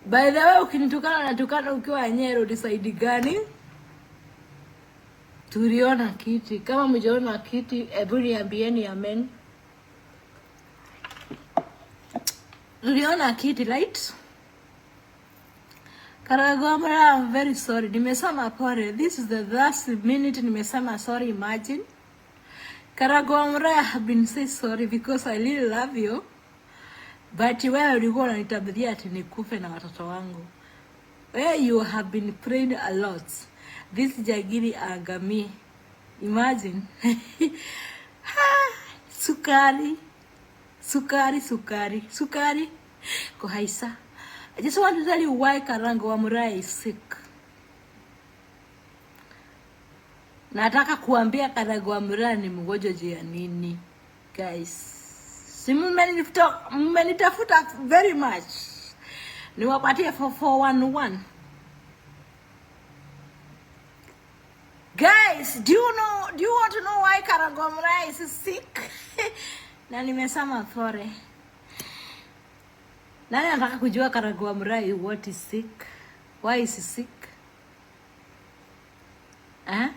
By the way, ukinitukana natukana ukiwa Nyeri decide gani? Tuliona kiti. Kama mjaona kiti, hebu niambieni amen. Tuliona kiti, right? Karagomra, I'm very sorry. Nimesema pole. This is the last minute nimesema sorry, imagine. Karagomra, I have been say sorry because I really love you. But wewe ulikuwa unanitabiria ati nikufe na watoto wangu. Wewe you have been praying a lot. This jagiri angamie. Imagine. Ha, sukari. Sukari, sukari, sukari. Kuhaisa. I just want to tell you why Karango wa Murai is sick. Nataka kuambia Karango wa Murai ni mgonjwa juu ya nini? Guys, si mmenitafuta very much. Niwapatie 4411. Guys, do you want to know why Karango wa Murai is sick? Na nimesema pole. Nani anataka kujua Karango wa Murai what is sick? Why is he sick? Eh?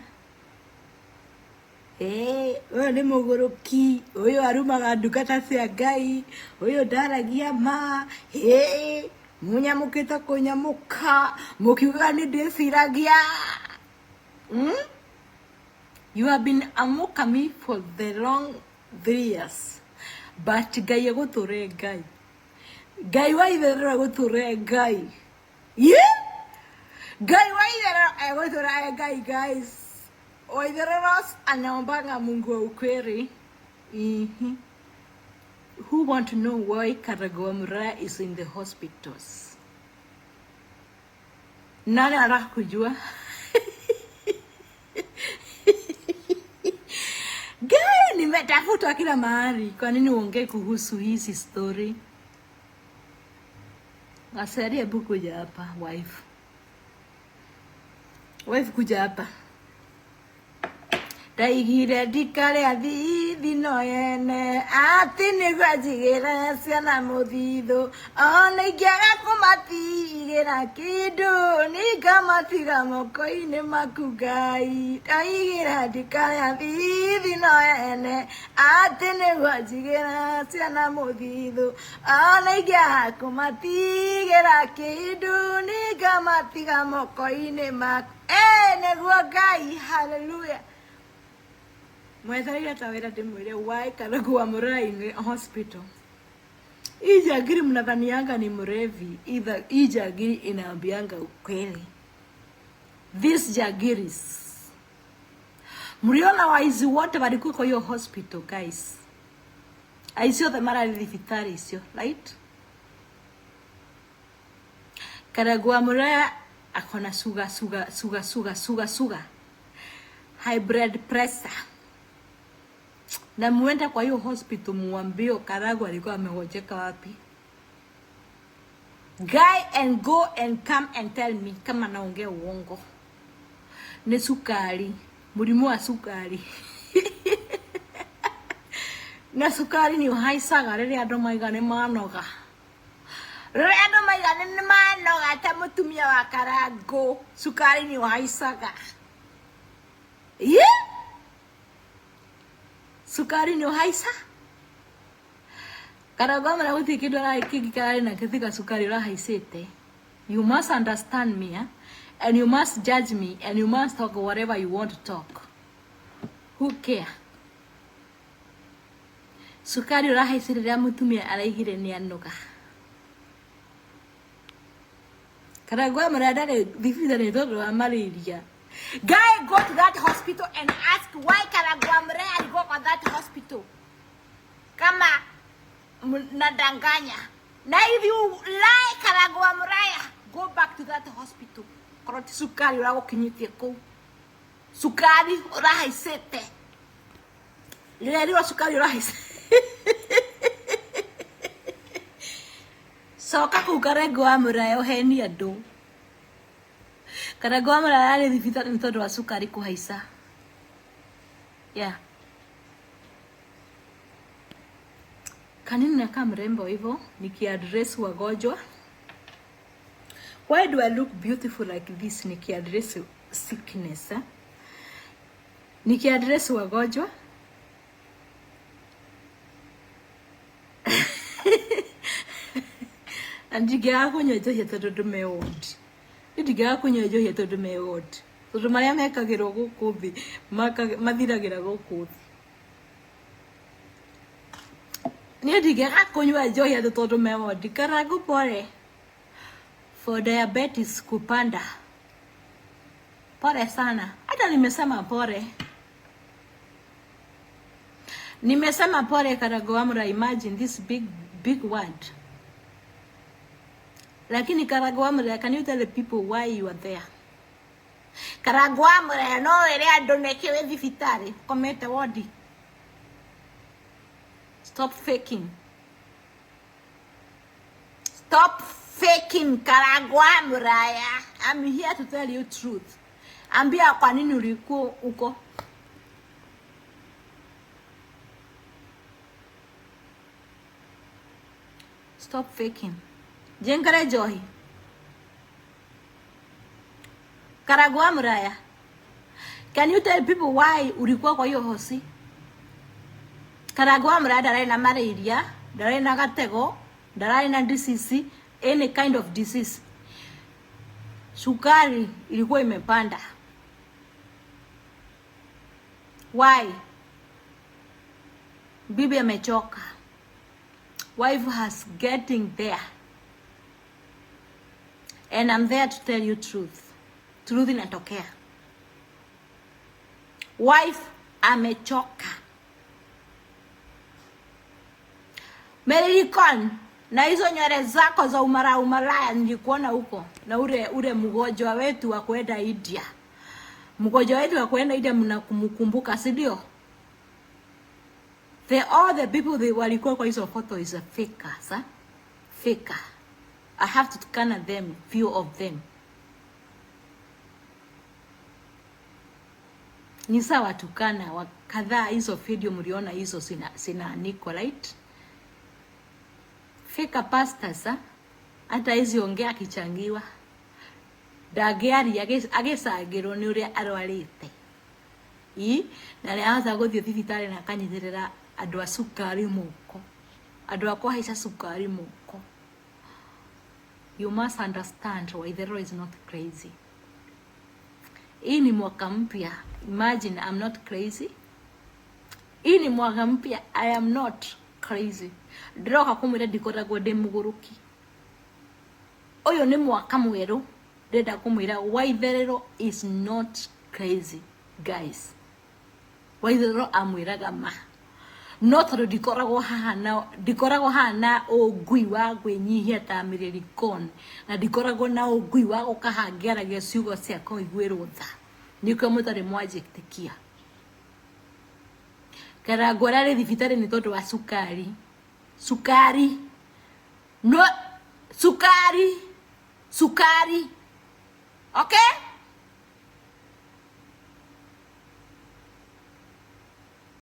Eh, ũyũ nĩ mũgũrũki, ũyũ arumaga ndungata cia Ngai, ũyũ ndaragia ma, eh, mũnyamũkĩte kũnyamũka, mũkiugaga nĩ ndĩciragia. You have been amuka me for the long 3 years. But Ngai egũtũre Ngai. Ngai wa itherero egũtũre Ngai. Yeah? Ngai wa itherero egũtũre Ngai, guys. Waitherero anaombanga Mungu wa ukweli. Who want to know why Karango wa Murai is in the hospitals? Nani anataka kujua? Gani nimetafuta kila mahali. Kwa nini uongee kuhusu hizi story? Asari, hebu kuja hapa wife. Wife kuja hapa. Ndaigire ndikarĩa thithino yene atĩ nĩguo njigĩre ciana mũthithũ ona ingĩaga kũmatigĩra kĩndũ nĩngamatiga moko-inĩ maku Ngai. Ndaigire ndikarĩa thithino yene atĩ nĩguo njigĩre ciana mũthithũ ona ingĩaga kũmatigĩra kĩndũ nĩngamatiga moko-inĩ maku. Nĩguo Ngai, hallelujah. Mwethereire ta wĩra ndĩmwĩre why Karango wa Murai ni hospital. Hii jagiri mnadhanianga ni mrevi, either hii jagiri inaambianga ukweli. These jagiris. Mliona waizi wote walikuwa kwa hiyo hospital guys. Aici othe mararĩ thibitarĩ icio, right? Karango wa Murai akona sugar, sugar, sugar, sugar, sugar, sugar. High blood pressure. Na muenda kwa hiyo hospital muambie Karango alikuwa amegonjeka wapi. Guy and go and come and tell me kama naongea uongo. Ni sukari, mũrimũ wa sukari. Na sukari ni ũhaicaga rĩrĩa andũ maiga nĩ manoga. Rĩrĩa andũ maiga nĩ manoga ta mũtumia wa Karango, sukari ni ũhaicaga. Yeah? Sukari ni ũhaica? Karango amara gũtirĩ kĩndũ ararĩ kĩngĩ kararĩ nakĩo tiga sukari ũrahaicĩte. You must understand me, eh? And you must judge me, and you must talk whatever you want to talk. Who care? Sukari ũrahaicire rĩrĩa mũtumia araigire nĩ anoga. Karango amara ndarĩ thibitarĩ tondũ wa malaria. Guy, go to that hospital and ask why Karango wa Murai alikuwa kwa that hospital. Kama nadanganya. Na if you lie Karango wa Murai, go back to that hospital. Korwo ti sukari ũragũkinyĩtie kũu. Sukari ũrahaicĩte. Rĩrĩa riũa sukari ũrahaicĩte. Coka kũu Karango wa Murai ũhenie andũ. Karango wa Murai arĩ thibitarĩ nĩ tondũ wa sukari kũhaica. Yeah. Kanini nakaa mrembo hivyo nikiaddress wagonjwa. Why do I look beautiful like this nikiaddress sickness eh? Nikiaddress wagonjwa na ndingĩaga kũnyua njohi tondũ ndũme ward. Ndingĩaga kũnyua njohi tondũ ndũme ward. Tondũ marĩa mekagĩrwo gũkũ thĩ mathiragĩra gũkũ thĩ. Niĩ ndingĩaga kũnyua njohi atĩ tondũ me ward. Karangu pole for diabetes kupanda. Pole sana. Hata nimesema pole. Nimesema pole Karangũ wa Muraya. Imagine this big big word. Lakini Karangũ wa Muraya, can you tell the people why you are there? Karangũ wa Muraya no wĩre andũ nĩkĩ wĩ thibitarĩ ũkomete wodi. Stop faking. Stop faking Karangũ wa Muraya. I'm here to tell you truth. Ambia kwa nini ulikuwa uko. Stop faking. Jengere njohi. Karangũ wa Muraya. Can you tell people why ulikuwa kwa hiyo hosi? Karangũ wa Muraya ndararĩ na malaria, ndararĩ na gatego, ndararĩ na disease, any kind of disease. Sukari ilikuwa imepanda. Why? Bibi amechoka. Wife has getting there. And I'm there to tell you truth. Truth inatokea. Wife amechoka. Melikon, na hizo nywele zako za umara umaraya nilikuona huko na ule ule mgonjwa wetu wa kwenda India. Mgonjwa wetu wa kwenda India mnakumkumbuka, si ndio? The all the people they walikuwa kwa hizo photo is a faker, sa? Faker. I have to tukana them, few of them. Ni sawa tukana wa kadhaa, hizo video mliona hizo sinaanikwa, right? Fake pastors, ha? Hata hizi ongea akichangiwa ndangĩaria agĩcangĩrwo nĩ ũrĩa arwarĩte i na nĩ ahota gũthiĩ thibitarĩ na akanyitĩrĩra andũ a cukari moko, andũ a kũhaica cukari moko. You must understand Waithero is not crazy. Hii ni mwaka mpya. Imagine I'm not crazy. Hii ni mwaka mpya. I am not crazy. Ndĩroka kũmwĩra ndikoragwo ndĩ mũgũrũki. Ũyũ nĩ mwaka mwerũ. Ndĩrenda kũmwĩra Waitherero is not crazy, guys. Waitherero amwĩraga ma. No tondũ ndikoragwo haha na ndikoragwo haha na ũngui wa kwĩnyihia ta Mĩrĩrikon, na ndikoragwo na ũngui wa gũka haha ngĩaragia ciugo cia kũiguĩrwo tha, nĩkĩo mũtarĩ mwanjĩtĩkia. Karangũ ararĩ thibitarĩ nĩ tondũ wa cukari. Cukari. No cukari. Cukari. Okay?